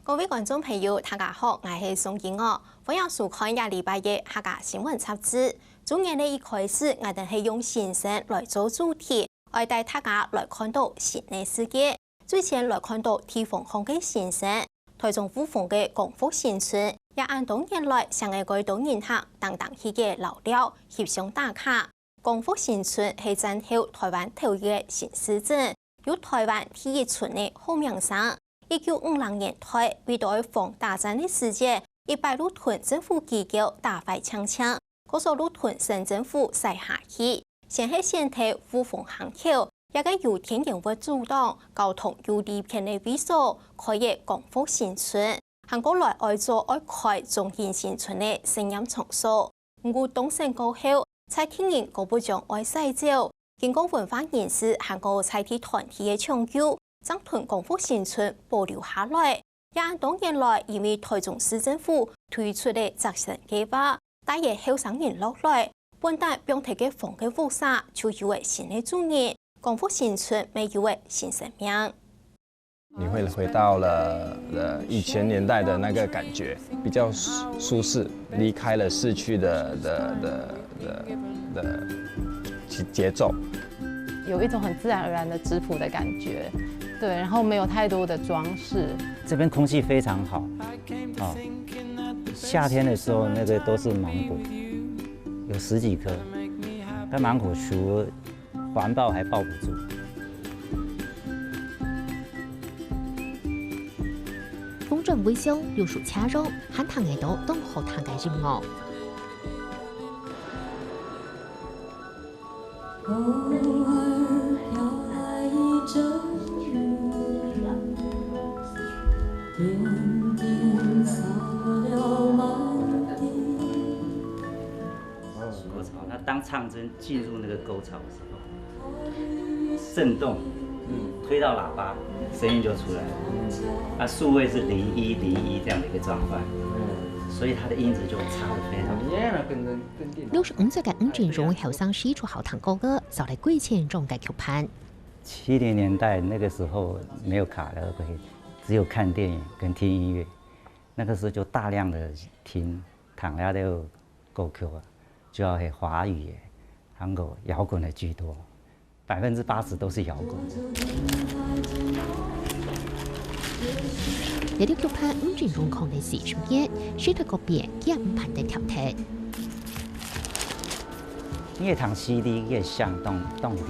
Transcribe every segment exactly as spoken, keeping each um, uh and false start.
各位觀眾朋友，大家好，𠊎係宋景娥，歡迎收看這禮拜个客家新聞雜誌。今年个一開始，𠊎等係用新生來做主題，愛帶大家來看到新个世界。最先來看到地方項个新生，台中霧峰个光復新村，也恁多年來，成个蓋多人客當當去个遶尞，翕相打卡。光復新村係戰後台灣頭一个新市鎮，有台灣第一村个好名聲。一九五零年代，為著愛防打仗个時節，一百六十噸政府機構打壞淨淨，過所六十噸省政府徙下去，先係徙到霧峰坑口，這个有天然物阻擋、交通又利便个位所，開个光復新村，還過來愛做愛開中興新村个實驗場所。 毋過當選過後，在地人過不將愛徙走，經過文化人士還過在地團體个搶救，正同光復新村保留下來。也恁多年來，因為台中市政府推出个再生計畫，帶个後生人落來，本旦放忒个荒个屋舍就有个新个主人，光復新村乜有个新生命。 你會回到了呃一千年代的那個感覺，比較舒舒適，離開了市區的的的的的節节奏。有一种很自然而然的质朴的感觉，对，然后没有太多的装饰。这边空气非常好，哦，夏天的时候那个都是芒果，有十几棵，那芒果树环抱还抱不住。風轉微笑，綠樹斜陽，還聽得到當好聽个音樂。 沟槽，它当唱针进入那个沟槽的时候，震动，推到喇叭，声音就出来了。它数位是零一零一这样的一个转换，所以它的音质就差的非常。六十五歲个吳俊榮後生時就好聽歌个，走來歸前種个曲盤。七零年代那个时候没有卡拉 OK，只有看电影跟听音乐。那个时候就大量的听唐家的歌曲啊，主要是华语的，韩国摇滚的居多，百分之八十都是摇滚。這條曲盤毋準用空的四十年，使得個別也毋盼得跳脱。你會聽CD，你會想當當地，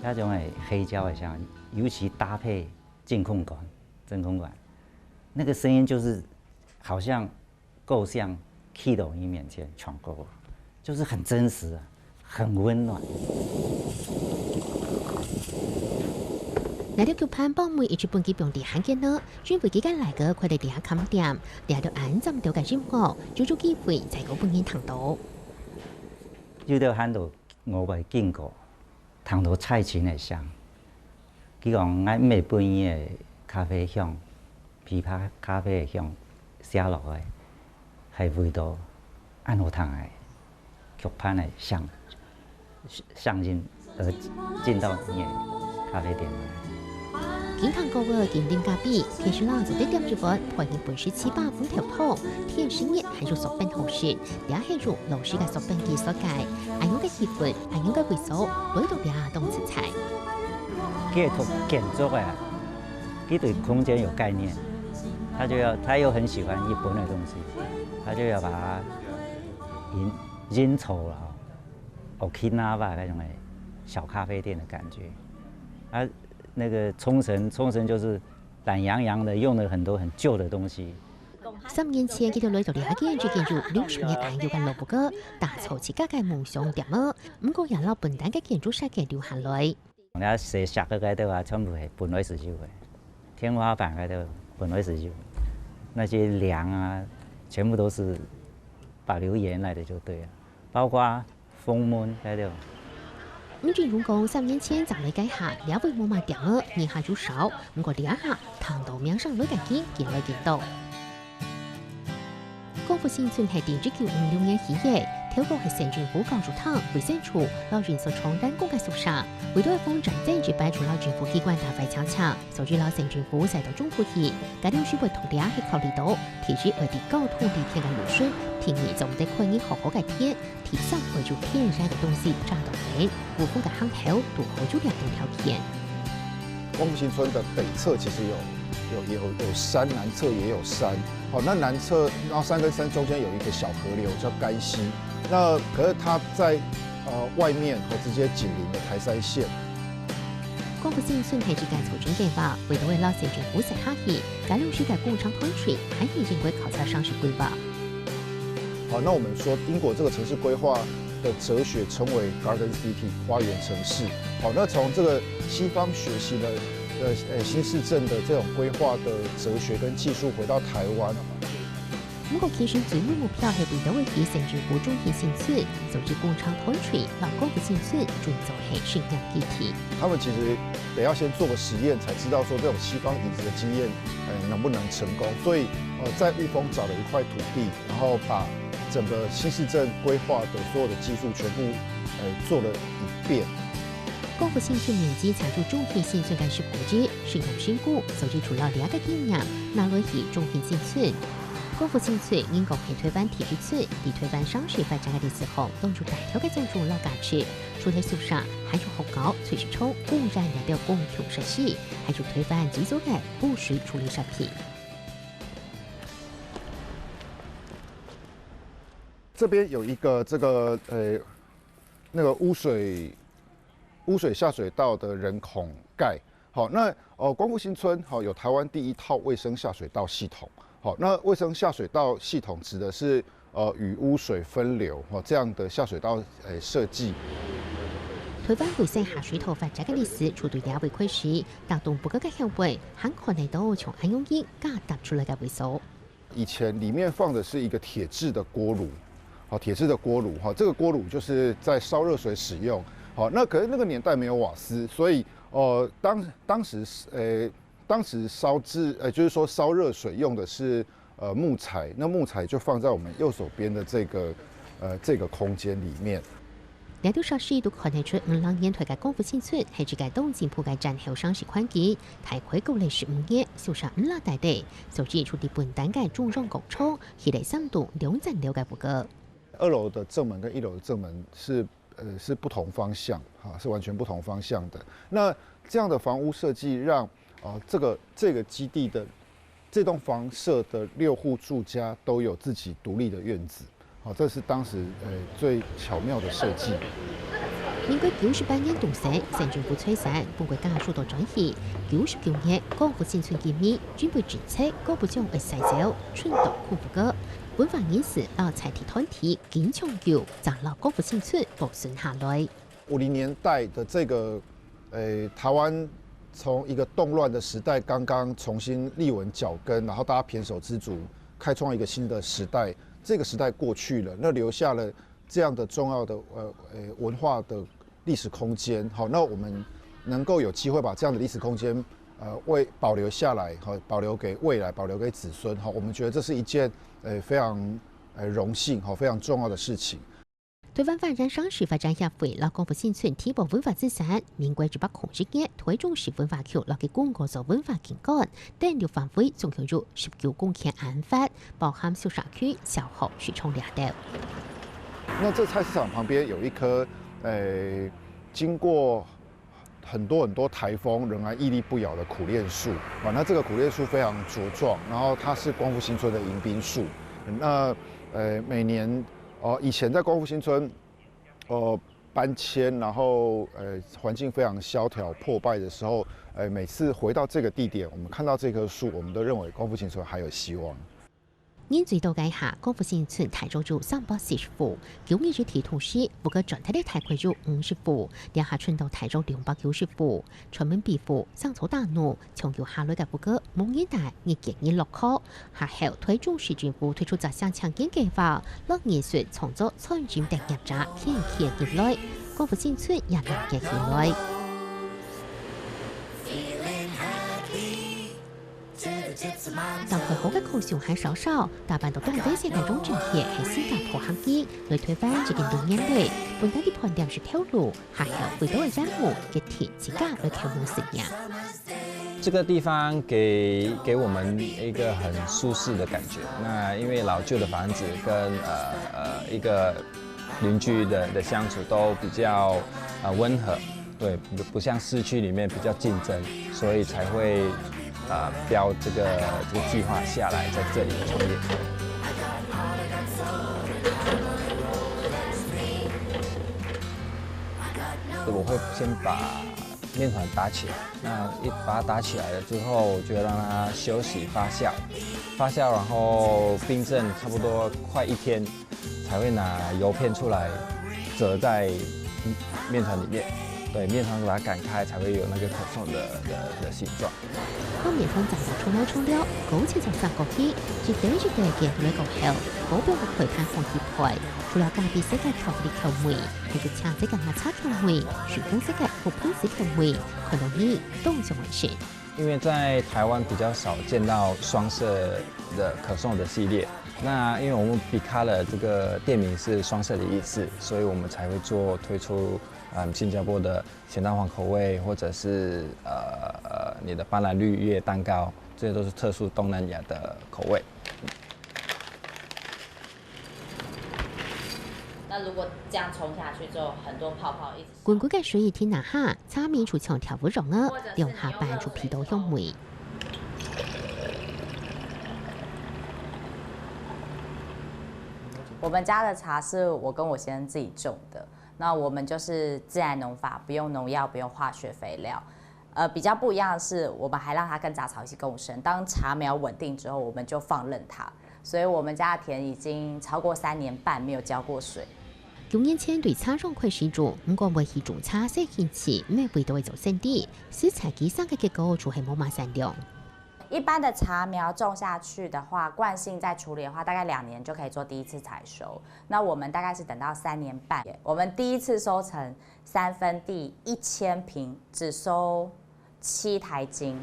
那種的黑膠的聲，尤其搭配真空管，真空管，那个声音就是好像 構想去到你面前唱歌，就是很真实啊，很温暖。來到劇團，包尾一直分佢放地下个呢，因為佢个來个快樂地下看店，聊到恁正調个音樂，就有機會再過分人聽到。有兜喊到我會經過，聽到蔡琴的聲。佢講，𠊎毋係分你的咖啡香，枇杷咖啡的香寫落來，係為到恁好聽的曲盤的聲，聲音而進到你的咖啡店來。 經聽過个金頂咖啡，其實啦，做得點一碗，配日本式粢粑、烏頭湯，天時熱還有熟飯好食，這係用老式个熟飯機所个，恁樣个氣氛，恁樣个味道，味道也當自在。佢个建築啊，佢對空間有概念，他就要，他又很喜歡日本的東西，他就要把它營營造了哈，Okinawa 那種的小咖啡店的感覺。啊，那個沖繩，沖繩就是懶洋洋的，用了很多很舊的東西。三年前，佢就來到這間已經有六十年恁久个老屋个，打造自家个夢想店仔，毋過也摎本旦个建築設計留下來。那些石个該兜啊，全部係本來是有的，天花板該兜本來是有，那些樑啊，全部都是保留原來的就對了，包括 風門該兜。吳俊榮講，三年前正來該下，這位無麼店仔，人客就少，毋過這下，聽到名聲來緊緊，緊來緊多。光復新村係在一九五六年起个，頭屋係省政府教育廳、衛生處摎營造場等公家宿舍，為著防戰爭一擺就摎政府機關打壞淨淨，所以摎省政府徙到中部去。該兩時會同樣係考慮到，第一愛知交通利便个路線，第二做毋得看見好好个天，第三愛有天然个東西遮到等，烏蜂个行頭堵好有兩兩條天。 光復新村的北側其實有有有有山，南側也有山。好，那南側，然後山跟山中間有一個小河流叫乾溪。那可是它在呃外面和直接緊鄰的台三線。光復新村係一个促進計畫，為著愛摎省政府徙下去，該兩時个工廠斷水，還係因為考察城市規劃。 好，那我們說英國這個城市規劃的哲學稱為 Garden City 花園城市。好，那從這個西方學習的呃呃新市鎮的這種規劃的哲學跟技術回到台灣。毋過其實最終目標係為著愛提升政府中心新村，所以工廠斷水摎光復新村準做係實驗基地。他們其實得要先做個實驗，才知道說這種西方椅子的經驗，呃，能不能成功。所以，呃，在霧峰找了一塊土地，然後把整個新市鎮規劃的所有的技術全部，呃，做了一遍。光復新村面積差不多中興新村个十分之一，實驗成功，所以就摎這个經驗拿來起中興新村。光復新村應該係台灣第一村，在台灣城市發展个歷史項當中帶頭个建築摎價值。除了宿舍，還有學校、炊事場、公園這兜公共設施，還有台灣最早个污水處理設備。 這邊有一個這個呃那個污水污水下水道的人孔蓋。好，那呃光復新村好有台灣第一套衛生下水道系統。好，那衛生下水道系統指的是呃與污水分流哈这样的下水道呃設計。台灣衛生下水道發展个歷史，就對這位開始，打動不過个後輩，還看得到像恁樣樣加搭出來个位所。 以前裡面放的是一個鐵製的鍋爐，好，鐵製的鍋爐哈，這個鍋爐就是在燒熱水使用，好，那可是那個年代沒有瓦斯，所以呃當當時呃當時燒製呃就是說燒熱水用的是呃木材，那木材就放在我們右手邊的這個呃這個空間裡面。 這兜設施都看得出五零年代个光復新村係一个當進步个戰後城市環境，大概過了十五年，宿舍毋罅大垤，所以就在本旦个中央廣場起了三棟兩層樓个屋閣。二樓的正門跟一樓的正門是呃是不同方向哈，是完全不同方向的。那這樣的房屋設計讓啊、呃、這個這個基地的 這棟房舍的六戶住家都有自己獨立的院子，好，這是當時呃最巧妙的設計。民國九十八年當時，省政府財產分國家受到轉移。九十九年，光復新村居民因為政策各部長愛徙走，春到空屋閣，文化人士摎在地團體緊搶救，正摎光復新村保存下來。五零年代的這個呃台灣從一個動亂的時代剛剛重新立穩腳跟，然後大家胼手胝足，開創一個新的時代。這個時代過去了，那留下了這樣的重要的呃呃文化的歷史空間。好，那我們能夠有機會把這樣的歷史空間呃為保留下來，好，保留給未來，保留給子孫。好，我們覺得這是一件呃非常呃榮幸，好，非常重要的事情。 台灣花蓮城市發展協會摎光復新村地保文化資產，民國一百空一年，台中市文化局摎佢公告做文化景觀，登錄範圍總共有十九公頃恁闊，包含宿舍區、小學、市場這兜。那這菜市場旁邊有一棵，誒，經過 很多很多颱風仍然屹立不搖的苦楝樹啊，那這個苦楝樹非常茁壯，然後它是光復新村的迎賓樹。那呃每年哦，以前在光復新村，呃搬遷，然後呃環境非常蕭條破敗的時候，呃每次回到這個地點，我們看到這棵樹，我們都認為光復新村還有希望。 人最多个下，光復新村大約有三百四十戶，舊年一地同時，屋閣轉忒个大概有五十戶，這下伸到大約兩百九十戶。村民比戶，生草打農，搶救下來个屋閣，無人戴，日見日落課。下後，台中市政府推出再生青年計畫，摎藝術創作餐飲等業者，天天入來，光復新村也鬧熱起來。 Feeling happy. 打開好个口香還少少，打扮到短短時間中正係新加坡行業，來推翻這個六年來，本來个飯店食頭路，還有回到个任務，決定自家來開門生意。這個地方給給我們一個很舒適的感覺。那因為老舊的房子跟呃呃一個鄰居的的相處都比較呃溫和，對，不不像市區裡面比較競爭，所以才會呃標這個這個計劃下來在這裡創業。我會先把麵團打起來，那一把它打起來了之後，就讓它休息發酵，發酵，然後冰鎮差不多快一天，才會拿油片出來折在麵團裡面。對，麵團把它擀開，才會有那個可頌的的的形狀。當麵團炸到充了充了，勾芡在上高起，一堆一堆个來過後，高標个配盤放起來，除了咖啡色个巧克力口味，還有青色个抹茶口味、水紅色个覆盆子口味，看到你當想愛食。因為在台灣比較少見到雙色的可頌的系列，那因為我們比卡的這個店名是雙色的意思，所以我們才會做推出嗯新加坡的鹹蛋黃口味，或者是呃呃你的斑斓綠葉蛋糕，這些都是特殊東南亞的口味。那如果這樣沖下去之後，很多泡泡一直。滾滾个水一停那下，茶味就像跳舞樣仔，兩下半就鼻到香味。我們家的茶是我跟我先生自己種的，那我們就是自然農法，不用農藥，不用化學肥料。呃，比較不一樣的是，我們還讓它跟雜草一起共生。當茶苗穩定之後，我們就放任它。所以我們家的田已經超過三年半沒有澆過水。六年前對茶莊開始種，毋過會去種茶細興趣，毋會為到做生理，實在佢生个結果就係無麼產量。一般的茶苗種下去的話，慣性再處理的話，大概兩年就可以做第一次採收。那我們大概是等到三年半，我們第一次收成三分地一千坪，只收七台斤。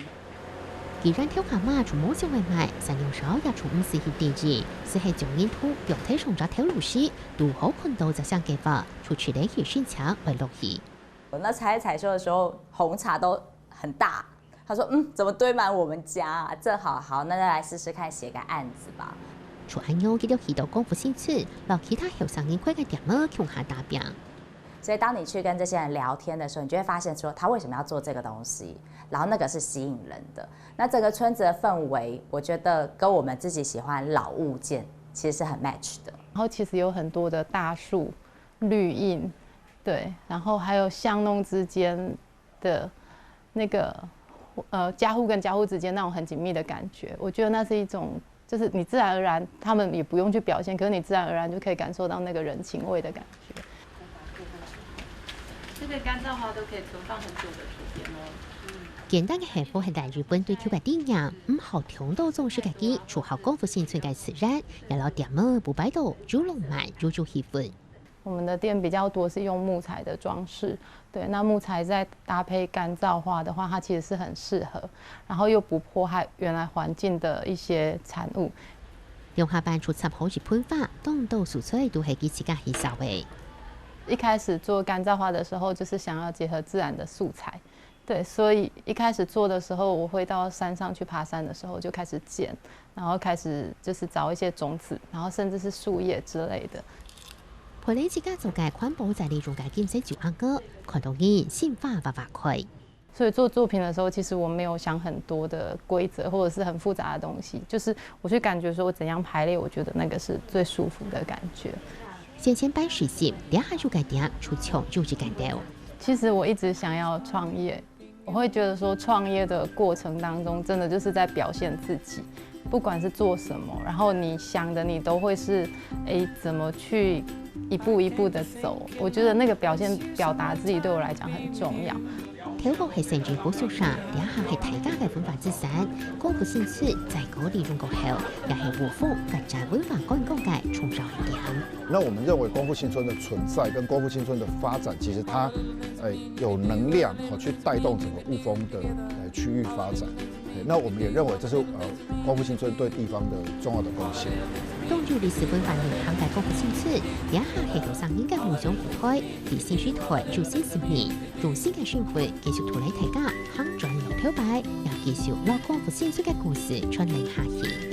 既然頭殼嘛就無想愛賣，產量少也就毋使去在意，只係將泥土放在上隻頭路時，拄好看到這項計畫，就出來去申請愛落去。我那採採收的時候，紅茶都很大，他說：「嗯，怎麼堆滿我們家啊？」正好，好，那再來試試看，寫個案子吧。就恁樣，佢就去到光復新村，摎其他後生人開个店仔共下打拚。所以當你去跟這些人聊天的時候，你就會發現說他為什麼要做這個東西，然後那個是吸引人的。那整個村子的氛圍，我覺得跟我們自己喜歡老物件其實是很 match 的。然後其實有很多的大樹、綠蔭，對，然後還有巷弄之間的那個呃家戶跟家戶之間那種很緊密的感覺，我覺得那是一種，就是你自然而然，他們也不用去表現，可是你自然而然就可以感受到那個人情味的感覺。這個乾燥花都可以存放很久的時間哦。簡單个客服係帶日本對口个理念，毋好忒多裝飾个佢，除好光復新村个自然，也摎店仔布擺到又浪漫又有氣氛。我們的店比較多是用木材的裝飾，對，那木材再搭配乾燥花的話，它其實是很適合，然後又不破壞原來環境的一些產物。兩下半就插好一盆花，當多素材都係佢自家去燒个。一開始做乾燥花的時候，就是想要結合自然的素材，對，所以一開始做的時候，我會到山上去爬山的時候就開始剪，然後開始就是找一些種子，然後甚至是樹葉之類的。陪你自家做个環保再利用个金色酒安哥，看到你心花花花開。所以做作品的時候，其實我沒有想很多的規則或者是很複雜的東西，就是我去感覺說我怎樣排列，我覺得那個是最舒服的感覺。先前擺事情，這下有个店就像有一間店。其實我一直想要創業，我會覺得說創業的過程當中，真的就是在表現自己，不管是做什麼，然後你想的你都會是，誒，怎麼去一步一步的走。我覺得那個表現表達自己對我來講很重要。頭殼係生意好商場，這下係大家个文化資產，光復新村再過利用過後，也係和風客家文化觀光个重要一點。那我們認為光復新村的存在跟光復新村的發展，其實它，呃，有能量哈去帶動整個霧峰的呃區域發展。那我們也認為這是呃光復新村對地方的重要的貢獻。 當有歷史文化內涵个光復新村，這下係後生人个夢想舞台，在新時代有新生命，用新个身份繼續帶領大家行轉老頭擺，也繼續摎光復新村个故事傳承下去。